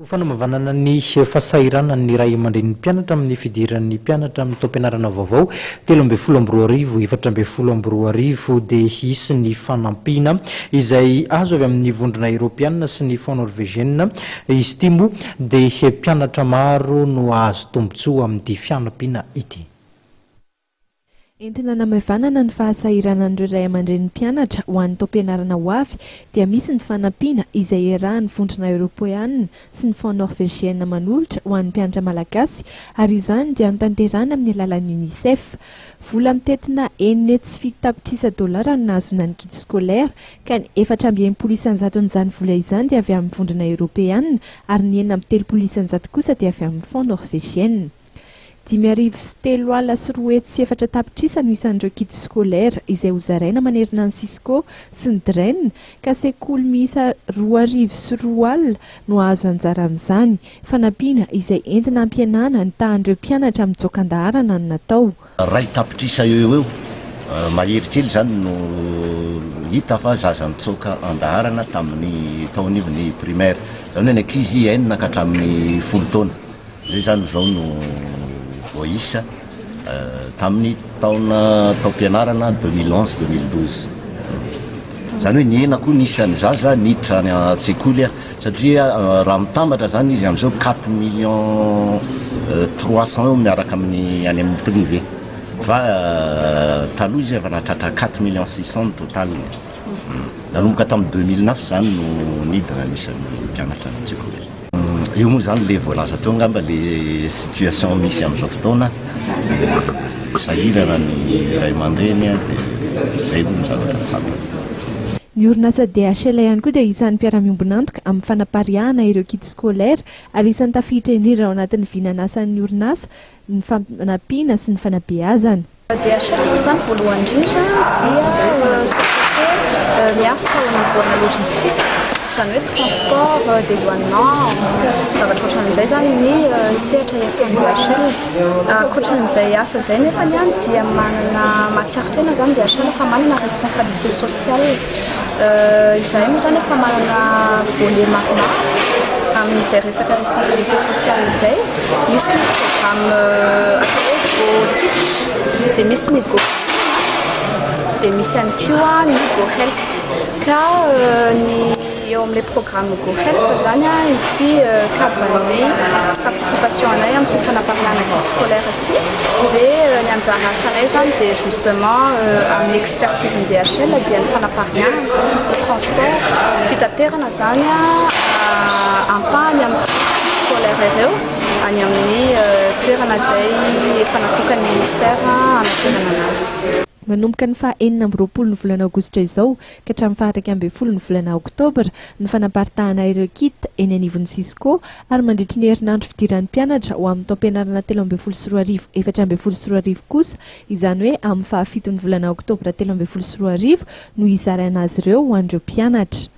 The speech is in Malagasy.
Ho fanamavanana ny fahasahiranan'ny ray aman-drenin'ny mpianatra amin'ny fidiran'ny mpianatra amin'ny taom-pianarana vaovao 2013 2014 dia hisy ny fanampiana izay azo avy amin'ny Vondrona Eoropeanina sy ny Fonds Norvegiana. Izy ity moa dia mpianatra maro no hahazo tombontsoa amin'ity fanampiana ity. Entina hanamaivanana ny fahasahiranan'ireo ray aman-drenin'ny mpianatra ho an'ny taom-pianarana ho avy dia misy ny fanampiana izay iarahan'ny Vondrona Eoropeanina sy ny Fonds Norvegienne manolotra ho an'ny mpianatra malagasy ary izany dia notanterahina amin'ny alalan'ny Unicef. Vola mitentina 706 tapitrisa dolara no nahazoana ny kit scolaire ka ny 64% vola izany dia avy amin'ny Vondrona Eoropeanina ary ny 36% kosa dia avy amin'ny Fonds Norvegienne. 205 204 tapitrisa no isan'ireo kits scolaires izay hozaraina manerana ny Cisco sy ny DREN ka sekoly miisa 202 no hahazo anjara amin'izany. Fanampiana izay entina hampihenana ny tahan'ireo mpianatra mitsoaka an-daharana no natao. 1 tapitrisa eo eo mahery kely izany no hita fa zaza nitsoaka an-daharana tamin'ny tao anivon'ny primaire, izany hoe ny ankizy 6 ka hatramin'ny 10 taona zay zany zao no voaisa tamin'ny taona taom-pianarana 2011 2012. Zany hoe nihena koa nisan'ny zaza niditra any an-tsekoly a satria raha mitambatra zany izy am'izao 4 millions 300 eo miaraka amin'ny any amin'ny privé, fa taloha izy efa nahatratra 4 millions 600 ny total. Nanomboka tamin'ny 2009 zany no nidina nisan'ny mpianatra any an-tsekoly. Io moa zany le voalaza teo angamba, le situation misy am'izao fotoana, sahirana ny ray aman-dreny a dia zay no zavatra tsapa. Ny orinasa DHL ihany koa dia isan'ny mpiara-miombon'antoka amin'ny fanapariahana ireo kits scolaires ary isan'ny tafiditra indrindra ao anatin'ny vinanasan'ny orinasa ny fanampiana sy ny fanabeazana. DHL moa zany voalohany indrindra dia société miasa au niveau na logistique, izany hoe transport, dédouanement, zavatra ohatran'izay zany ny sehatra iasan'ny DHL. Ankoatran'izay asa izay nefany ihany dia manana mahatsiaro tena zany DHL fa manana responsabilité sociale. Izahay moa zany efa manana volet maromaro amin'izay resaka responsabilité sociale izay. Misy ny programme atao hoe Go Teach, dia misy ny Go, dia misy ihany koa ny Go Help. Ka ny eo amin'ilay programme Go Help zany a ity cadre ny participation anay amin'ity fanapariahana kit scolaire ity, dia ny anjara asanay zany dia justement amin'ny expertise ny DHL dia ny fanapariahana, transport, fitaterana zany a ampahany amin'ny kit scolaire ireo any amin'ny toerana izay efa natokan'ny ministère anaterana anazy. Manomboka ny faha 26 ny volana aogositra izao ka hatramin'ny faha 11 ny volana oktobra ny fanaparitahana ireo kit eny anivon'ny Cisco ary mandritry ny herinandro fidiran'ny mpianatra ho amin'ny taom-pianarana 2013 2014 kosa, izany hoe amin'ny faha 7 ny volana oktobra 2013 no hizaraina azy ireo ho an'ireo mpianatra.